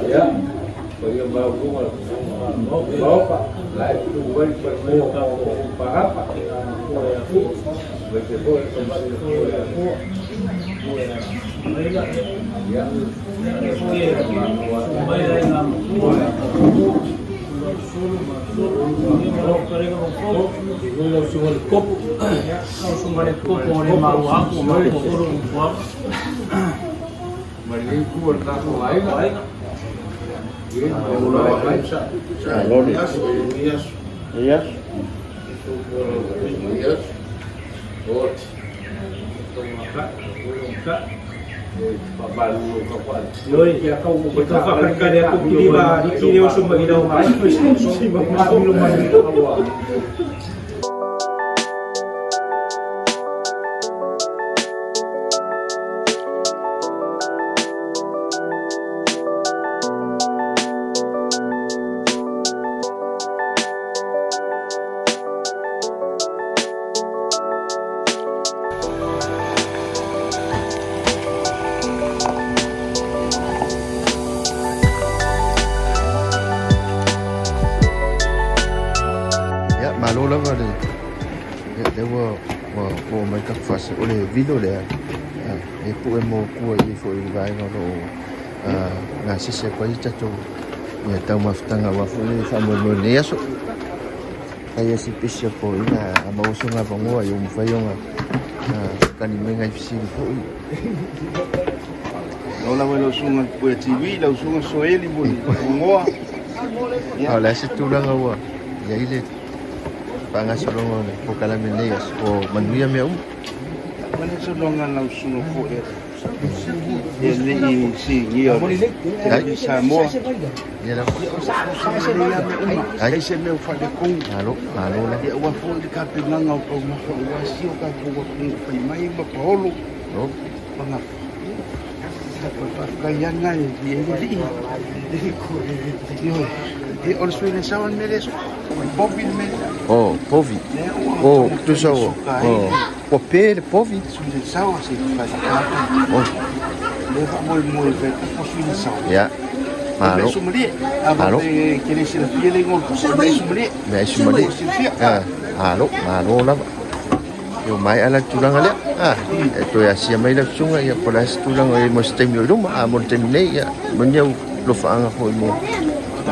Ya, bagi mau bawa lai tu bagi parapa Vilo lea e pue mo kua i fo i vaenga o ngā sese kwa i tatou ia taumafutaga ua foʻi faamoemoe nei aso kai asi pisi o poina a maua vagoa i umafai ona kani mai ngai fesili foʻi lau lava lau suga pue TV lau suga soeli mo ngoa a o le ase tulaga ua iai le faagasologa o le pokalame nei aso o manuia mea uma. Mana solonga lau suga foʻi e nei sigia o Samoa. Ai se mea fale kou. Alo, alo le. Ia ua foʻi le kapenaga o taumafa ua asi o tatou atunuu fai mai ma paolo. Paga faafetai e alii. Ioe. O le sui le sawa le mea lea so. Povi le mea lea. Oh, povi. Oh, tusa ua. Oh. Ua pe le povi. Sui le sawa se faitaka. Oh. Le faamoemoe faitapo sui le sawa. Ia. Malo. Malo. Malo. Malo, malo lava. Yo mai ala tulaga lea. E toe asia mai le fesuga ia po o le a se tulaga e mo se taimi o i luma a mo le taimi nei ia manuia lofaaga foʻi mo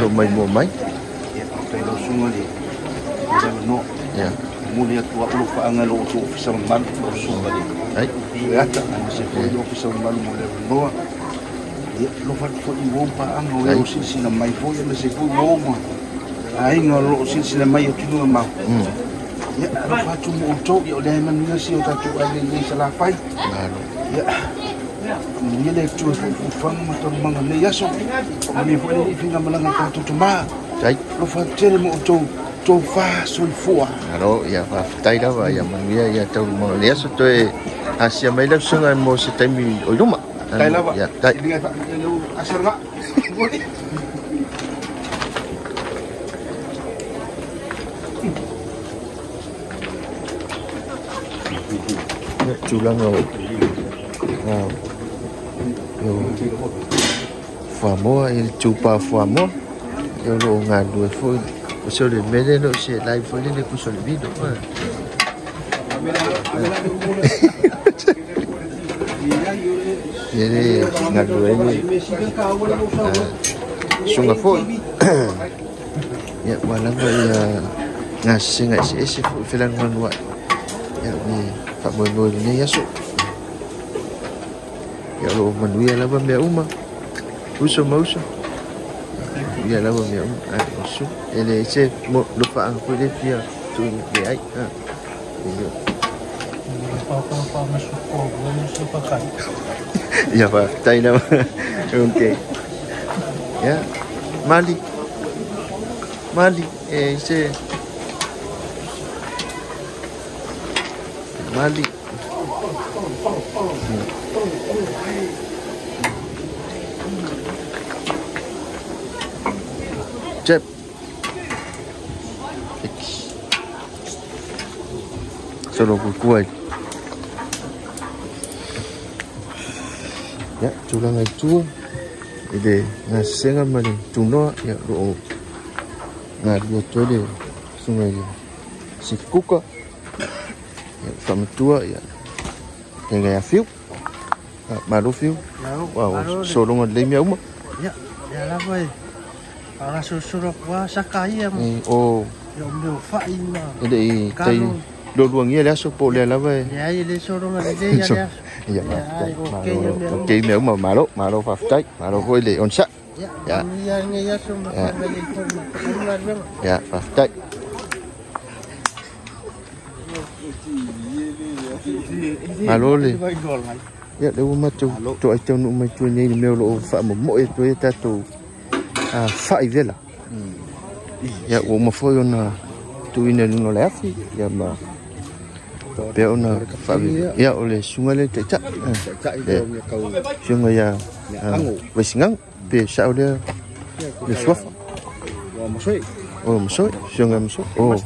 lo mai mo mai. Ia faafetai lau suga le avanoa. Ia. Momoli atu a'u lofaaga i loo outou ofisa mamalu lau suga le Ai. ata aemaise foi le ofisa mamalu mo le avanoa. Ia alofa atu foʻi uo paaga o e o silasila mai foi aemaise foi uo ma aiga o loo silasila mai atunuga mau. Ia alofa atu mo outou ia o lea e manuia si o tatou aiga i Salafai. Malo. Ia manuia le Atua i fuafuaga ma taualumaga o lenei aso. Manuia foi le faigamalaga a tatou tamā. Ai. Alofa atu tele mo outou tofa soifua. Alo, ia faafetai lava ia manuia ia taualumaga o lenei aso toe asia mai le fesuga mo se taimi o i luma. Tai lava. Ia, tai. Iliga faapea asaraga. Tulaga o o fuamoa i le tupā fuamoa e o loo galulue foʻi o se o le mea lea o se live foi lele pusa o le vilo ia le galulue ai le suga foʻi ia ua lava ia gasesega eseese foʻi felanuanuaʻi ia o le faamoemoe lenei aso ia o loo manuia lava mea uma uso ma uso ia lava mea uma a o su e le se mo lofaaga foi le fia tuʻu leai io ia faafetai lava. Okay, ia mali mali e se mali. Jep. Solo kukua. Ya, tulaga i tua. I le gasesega ma le tunoa ia o loo galulue atu ai le susuga i le Sikuka ia faamatua ia feagai ia Fiu. Malo Fiu. Ua sologa lelei mea uma. Ia, lea lava e faagasolosolo atu lava saka ia ma O ia o mea o fai ma e le i tai lualuagia le aso po o lea lava e leai e le sologa lelei a le aso. Ia, Ia, faafetai. ok ia Malo, mea uma. ok mea uma, malo, malo faafetai. Malo foi le onosai. Ia, Ia. manuia lenei aso ma faamalie foi ma taunu galuega. Ia, faafetai. Malo le. Ia, lea ua matou toai taunuu mai tua nei i le mea o loo faamomoe atu ai tatou fai vela. Ia, ua uma foi ona tuuina i luga o le afi, ia ma pea ona faaveve. Ia, o le susuga lea taitai. Susuga ia Vaisigago, pe sao lea le suafa. O Masoe, susuga Masoe. O.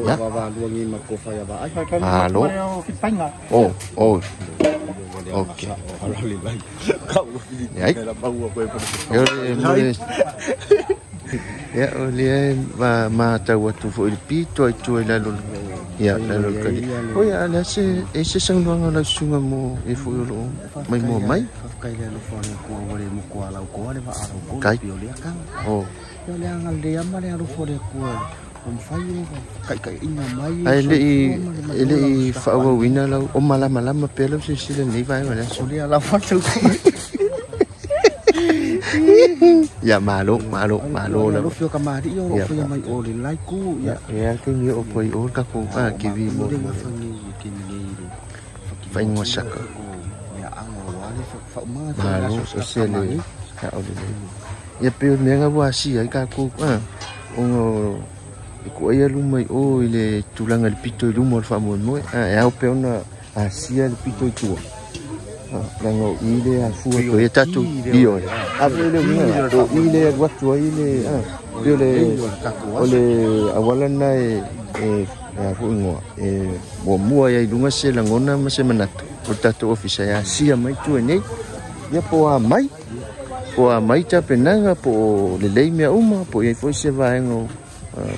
Ya. Malo. Oh, oh. Ok. Ai. Ia, o lea ma matau atu foi i le pito ai tua i lalo. Ia, lalo le kali. O ia, le se e se saunoaga o lau susuga mo e foi o loo mai mua mai. Faafetai le alofa o le Atua ua le mokoa lau koa le vaa lau koa Kai. le pio lea kanga. O. Ia le agalelei ama le alofa o le Atua o mafai o kaikaiina mai Ai le i soifua ma le e le manuia i o faaauauina lau o malamalama pea lau silasila i lenei vaega o le aso. O lea lava tau. Ia, malo, malo, malo lava. Alofi o kamari o Ia, rofa mai o le laiku. Ia, e a taimi o poi o le tatou kiwi mo Le ngafa nei e ke nei le faiga saka. Mea anga o ale faaumaga Malo, o se le ia o le lelei. Ia pe o le mea ua asia ai tatou ona e kuai alu mai o i le tulaga i le pito i luma o le faamoemoe. E ao pea ona asia le pito i tua. Leaga o i le afua atu ai tatou ioe. A foi le uiga, o i le alu atu ai le pei o le o le auala lena e a foi igoa e muamua ai i luga se lagona ma se manatu o le tatou ofisa e asia mai tua nei. Ia po o a mai, po o a mai tapenaga, po o lelei mea uma, po o i ai foi se vaega o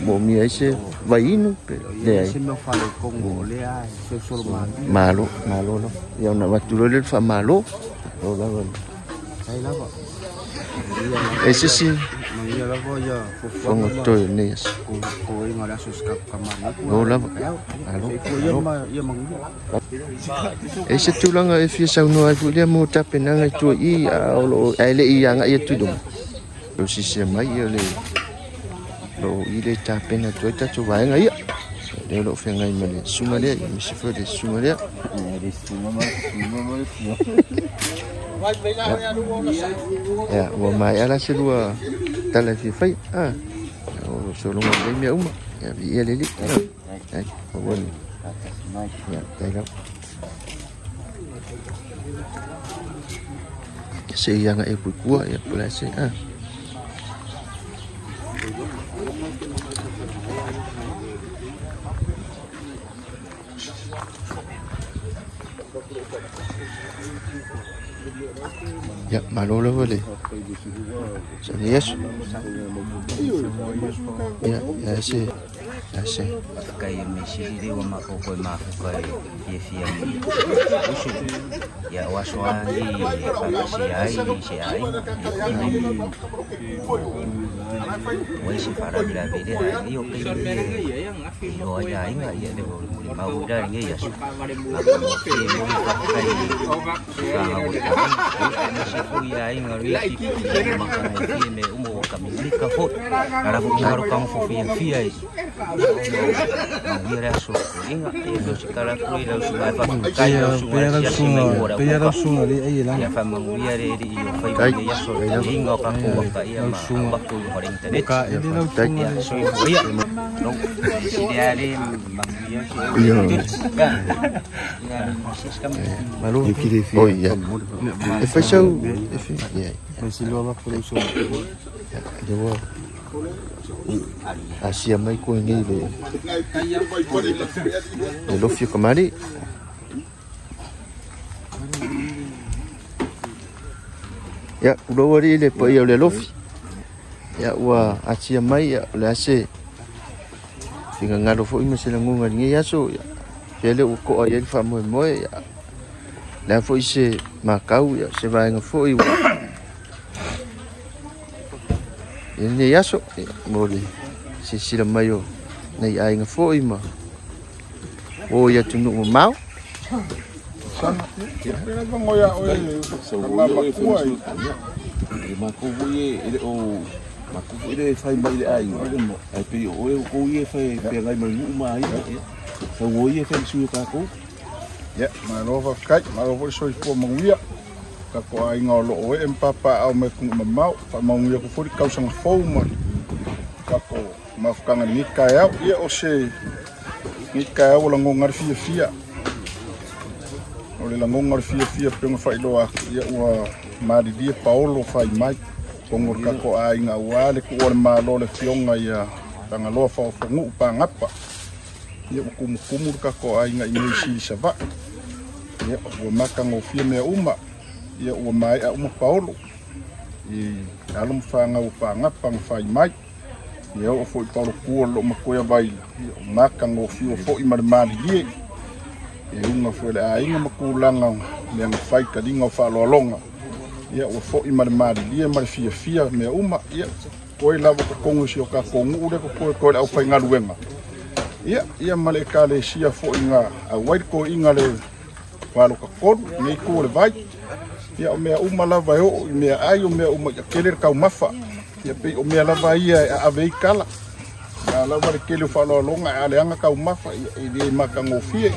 moomia ai se vaiinu pe leai. Se mea faalekogo o lea e solosolo malie. Malo, malo lava. Ia ona avatu loa lea le faamalo. O lava. Ai lava. E se isi Manuia lava ia fuafuaga fofoga totoe o lenei aso. Ko inga le aso se kamari. O lava. Malo. Ia ma ia manuia. E se tulaga e fia saunoa ai foi lea mo tapenaga i tua i a o loo ae le i agai atu i luma. O sisia mai ia le lo i le tapena atu ai tatou vaega ia. Lea o loo feagai ma le susuga lea, ia aemaise foi le susuga lea. Ia, ua maea la se lua tala e fia fai. O sologa lelei mea uma. Ia, viia le alii. Ai, aua ne. Ia, tai lava. Se i agai e puikua, ia, po o le a se. Ia, malo lava le sa nei aso. Ia, ia se, ia se. Kai me sili le ua mafau koe mafuka e fiafia me usu. Ia o aso a nei e faatasia ai se aiga ia pili. Ua isi faalavelave lea ae nei o taimi e iloa ai aiga ia le molimau foi la lenei aso. Matagofie mo le faafetai i tulaga ua taua. Ia aemaise foi ia aiga o le isi i matagofie mea uma ua kamilika foi. A la foi ia alofaga fiafia i ona manuia le aso o toeaiga. Ia pei o se tala atu ai lau susuga e faafetai lau susuga i le asiasi mai mo le aupuka. Ia faamanuia le alii o faiva i lenei aso i le taliga o tatou ata ia ma avatu i luga o le internet. Ia soifua ia. Lo, sili lava le manuia se ia ia se kama. Malo. Oi, ia. E fai sau e fai. Ia. Ia, lea ua asia mai koe nei le le lofi o kamali'i. Ia uloa ali le paia o le alofi. Ia ua atia mai ia o le ase finagalo foi ma se lagona i lenei aso. Ia pea lea ua to'a i ai le faamoemoe. Ia le a foi se makau ia se vaega foi ua i lenei aso. Ia mo le silasila mai o nai aiga foi ma o i atunuu mamao. Ia, malo faafetai, malo foi le soifua manuia. Tatou aiga o loo ee ma papaau mai atunuu mamao, faamanuia atu foi le tausaga fou ma tatou mafutaga i lenei taeao. Ia o se lenei taeao ua lagona le fiafia. O le lagona o le fiafia pei ona faailoa atu, ia ua malilie Paolo fai mai totonu o le tatou aiga aua le tuua o le Malo le Afioga ia Tagaloa Faofonuu Pagapa. Ia ua tumutumu le tatou aiga i nei i Savaii. Ia ua matagofie mea uma. Ia ua maea uma Paolo i alo ma fanau o Pagapa na fai mai. Ia oo foi Paolo tua o loo matoe vaila. Ia ua matagofie foi ma le malilie. Ia uga foi le aiga ma tulaga mea na fai taliga o faaaloaloga. Ia ua foi ma le malilie ma le fiafia mea uma. Ia toe lava totonu i si o tatou nuu lea totoe toe le aufaigaluega. Ia, ia ma le ekalesia foi na auai le toeaiga le 83 lenei itu o le vai. Ia o mea uma lava e oo i mea ai, o mea uma ia tele le taumafa. Ia pei o mea lava ia e aave ai tala. Ia lava le tele o faaaloaloga e aleaga taumafa, ia e le matagofie.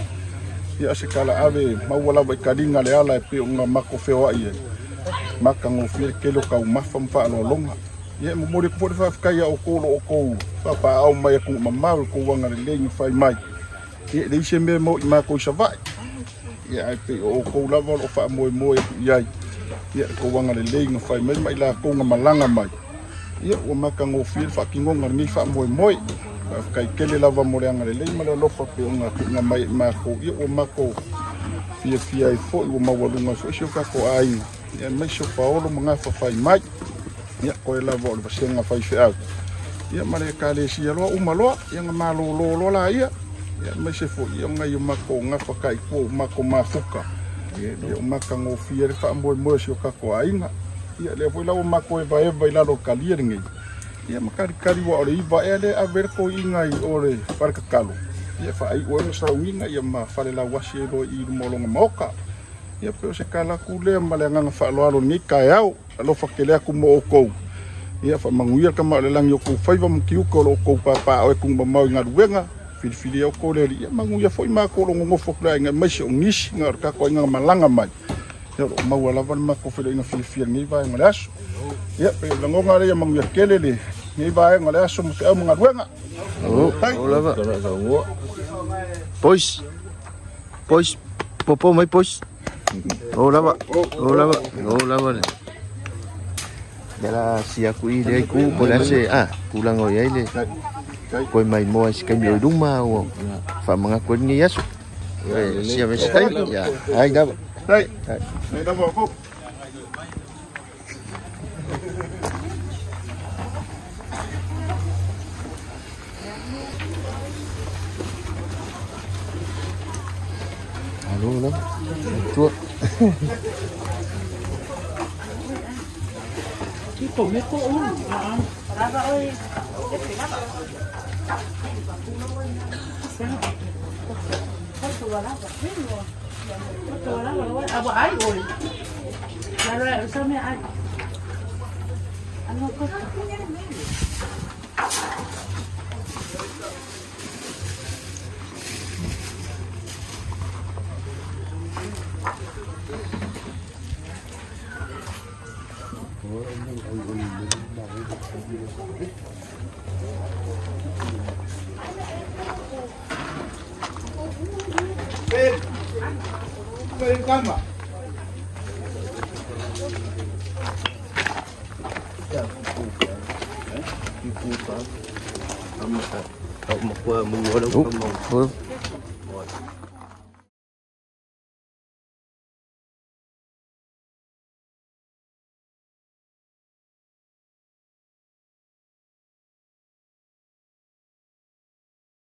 Ia se tala ave maua lava i taliga le ala e pei ona matou feoai ai. Matagofie le tele o taumafa ma faaaloaloga. Ia e momoli atu foi le faafetai ia outou o lo o outou papaau mai atunuu mamao i le tou agalelei na fai mai. Ia e leai se mea e maua i matou i Savaii. Ia ae pei o outou lava o lo o faamoemoe atu i ai. Ia le tou agalelei na fai mai ma i latou na malaga mai. Ia ua matagofie le faatinoga o lenei faamoemoe. Faafetai tele lava mo le agalelei ma le alofa pei ona tuuina mai e matou. Ia ua matou fiafia ai foi, ua maualuga ai foi si o tatou aiga. Ia aemaise o Paolo ma gafa fai mai. Ia koe lava o le vasega faifeau. Ia ma le ekalesia loa uma loa, ia na malolo loa laia. Ia aemaise foi ia nai o matou gafa taipua o matou mafuta. Ia o matagofie le faamoemoe o si o tatou aiga. Ia lea foi la ua matou evaeva i lalo o le talia lenei. Ia ma kalikali ua o le iva ea lea ave le toeaiga i o le fale tatalo. Ia faaiu ai ona sauniga ia ma fale lauasi ai loa i luma o lona maota. Ia pei o se tala atu lea ma le agaga faaaloalo i lenei taeao. Alofa tele atu mo outou. Ia faamanuia le Tama o le lagi o outou faiva ma tiute o lo outou papaao e tuumamao i galuega. Filifilia outou le Alii. Ia manuia foi matou o lo o nonofo atu le aiga aemaise o nisi na o le tatou aiga na malaga mai. Ia o lo o maua lava le matou feiloaiga fiafia i lenei vaega o le aso. Ia pei o le lagona lea ia manuia tele lenei vaega o le aso ma feau ma galuega. O lava. Boys. Boys. Popo mai boys. O lava. O lava. O lava le. Ia la si aku i le ku po le se a tulaga o i ai le koe mai moa i se taimi o i luma ua faamanatu ai lenei aso. Ia sia me se taimi. Ia ai lava. Ai. Ai lava ko. Alo lava. Tua.